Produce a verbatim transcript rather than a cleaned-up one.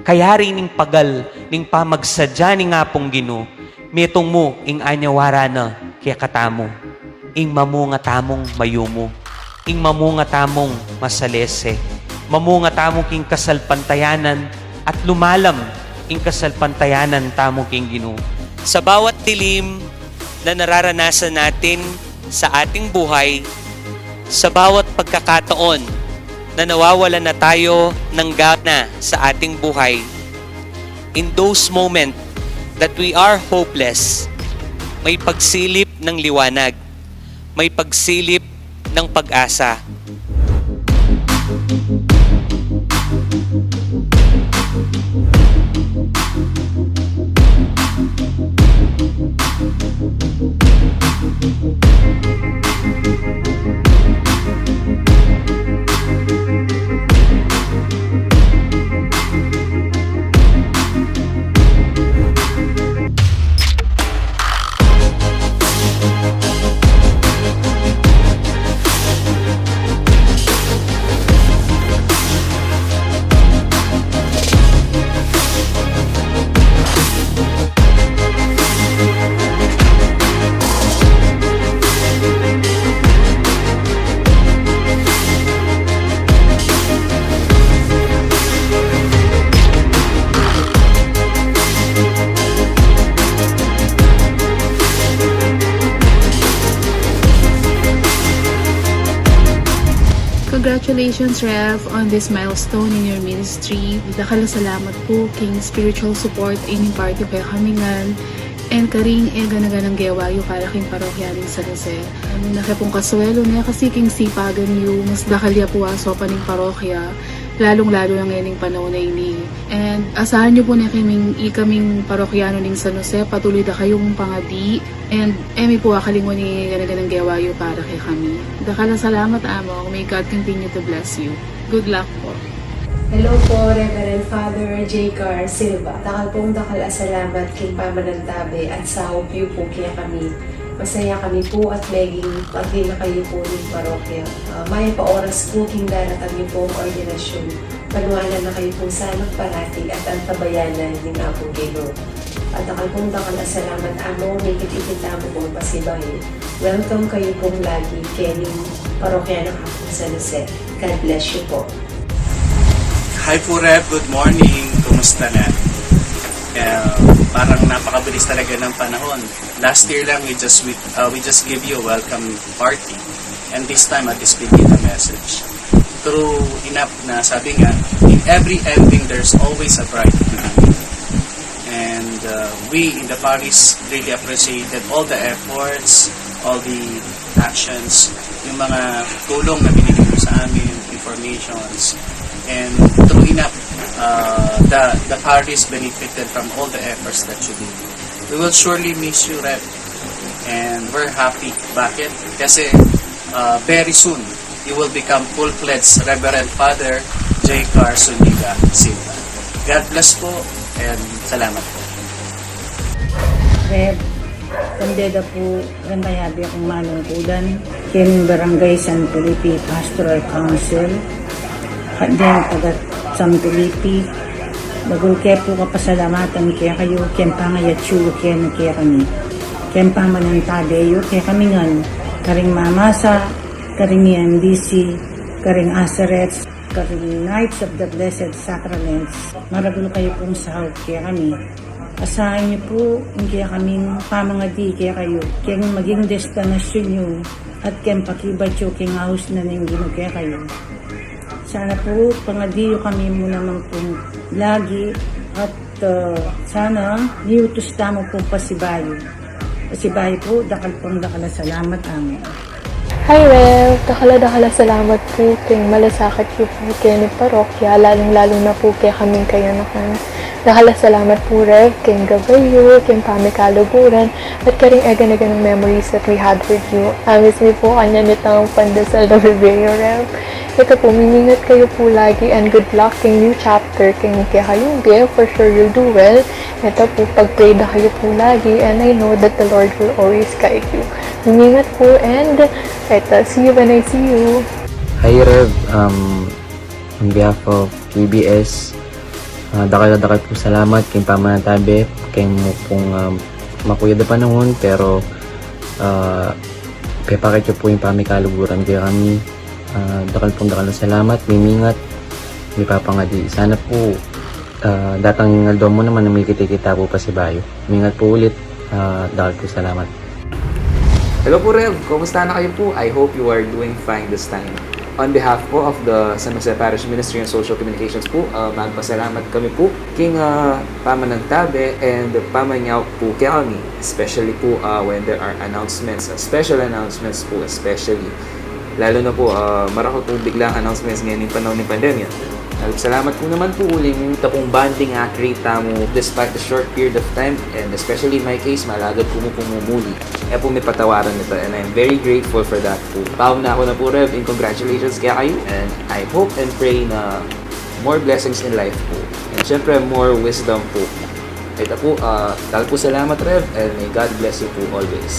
Kayari ning pagal ning pamagsadya ning Apung Ginu, metung mu ing anyawara na kekatamu, ing mamunga tamung mayumu, ing mamunga tamung masalese, mamunga tamu king kasalpantayanan, at lumalam ing kasalpantayanan tamu king Ginu. Sa bawat dilim na nararanasan natin sa ating buhay, sa bawat pagkakataon na nawawalan na tayo ng gana sa ating buhay, in those moments that we are hopeless, may pagsilip ng liwanag, may pagsilip ng pag-asa. Congratulations, Rev, on this milestone in your ministry. Dakal a salamat pu king spiritual support ining party kekami ngan, and karing e gana-ganang gewa yu para king parokya ning San Jose. Anu na ke pung kasuelu ne kasi king sipagan yu, mas dakal ya pu asopan ning parokya, lalung-lalu na ngening panaun a ini. And asahan yu pu ne kaming, ikaming parokyano ning San Jose, patuloy da kayung pangadi. And e mi pu akalingwan ing gana-ganang gewa yu para kekami. Dakal a salamat, Among. May God continue to bless you. Good luck po. Hello po, Reverend Father J Car Silva. Dakal pong dakal a salamat king pamanantabe at saup yu po kekami. Masaya kami po at meging pati na kayo po ning parokya. Ah, mayap a oras po king daratang yu pong ordinasyun. Panuanan na kayo po sana parati at antabayanan ning Apung Ginu. At dakal pong dakal a salamat, Among, mikit-ikit tamu pong pasibayu. Welcome kayo pong lagi kening parokya ng Apung San Jose. God bless you po. Hi po, Rev. Good morning. Kumusta na? Eh, parang napakabilis talaga ng panahon. Last year lang, we just, we, uh, we just give you a welcome party. And this time, at least, we give a message. True enough na sabi nga, in every ending, there's always a bright beginning. And, uh, we in the parish really appreciated all the efforts, all the actions, yung mga tulong na binigay mo sa amin, informations. And true enough, uh, the, the parish benefited from all the efforts that you did. We will surely miss you, Rev. And we're happy. Bakit? Kasi, uh, very soon, you will become full-fledged Reverend Father J Car Zuniga Silva. God bless po, and salamat po. Rev, kandeda po, reng kayabe kung malungkutan, keng Barangay San Felipe Pastoral Council, kandeng taga San Felipe, dagul ke pu kapasalamatan kekayu, keng pangayatsu yu kekami, keng pamanantabe yu kekami ngan, karing mamasa, karing E M D C, karing Azarets, karing Knights of the Blessed Sacraments, maragul kayu pung saup kekami. Asahan yu pu ing kekaming pamangadi kekayu, keng maging destinasyun yu, at keng pakibat yu keng aus na ning Ginu kekayu. Sana pu, pangadi yu kami mu naman pung lagi, at, uh, sana miutus tamu pung pasibayu. Pasibayu pu, dakal pung dakal a salamat. Amen. Hi, Rev. Dakal a dakal a salamat pu keng malasakit yu pu keni parokya, lalung-lalu na pu kekaming kayanakan. Dakal a salamat pu, Rev, king gabay yu, king pamikaluguran, at karing egan-egan memories that we had with you. Amis mi pu kanyan itang pandesal na bibie yu, Rev. Ita pu, mimingat kayu pu lagi and good luck king new chapter king kekayung bie. For sure you'll do well. Ita pu, pag-pray da kayu pu lagi and I know that the Lord will always guide you. Mimingat pu and ita, see you when I see you. Hi Rev, um, on behalf of P B S, ah, dakal-dakal pung salamat king pamanantabe, king mu pung, um, makuyad a panahun, pero, ah, pepakit yu pu ing pamikaluguran kekami. Ah, dakal pung dakal a salamat, mimingat, mipapangadi. Sana pu, ah, datang ing aldo mu naman na mikit-ikit ta pu pasibayu. Mingat pu ulit, ah, dakal pung salamat. Hello po, Rev. Kumusta na kayo po? I hope you are doing fine this time. On behalf po of the San Jose Parish Ministry and Social Communications po, uh, magpasalamat kami po king uh, pamanantabe and pamanyaw po kekami, especially po uh, when there are announcements, uh, special announcements po especially. Lalo na po, uh, marako po biglang announcements ngayon yung panahon ng pandemya. Nagpasalamat po naman po uling ita pong bonding a-create tamu despite the short period of time, and especially in my case, malagad po mu pong mumuli. Kaya po may patawaran nito, and I'm very grateful for that po. Pauna ako na po, Rev, and congratulations kaya kayo, and I hope and pray na more blessings in life po. And syempre, more wisdom po. Ito po, uh, dakal po salamat, Rev, and may God bless you po always.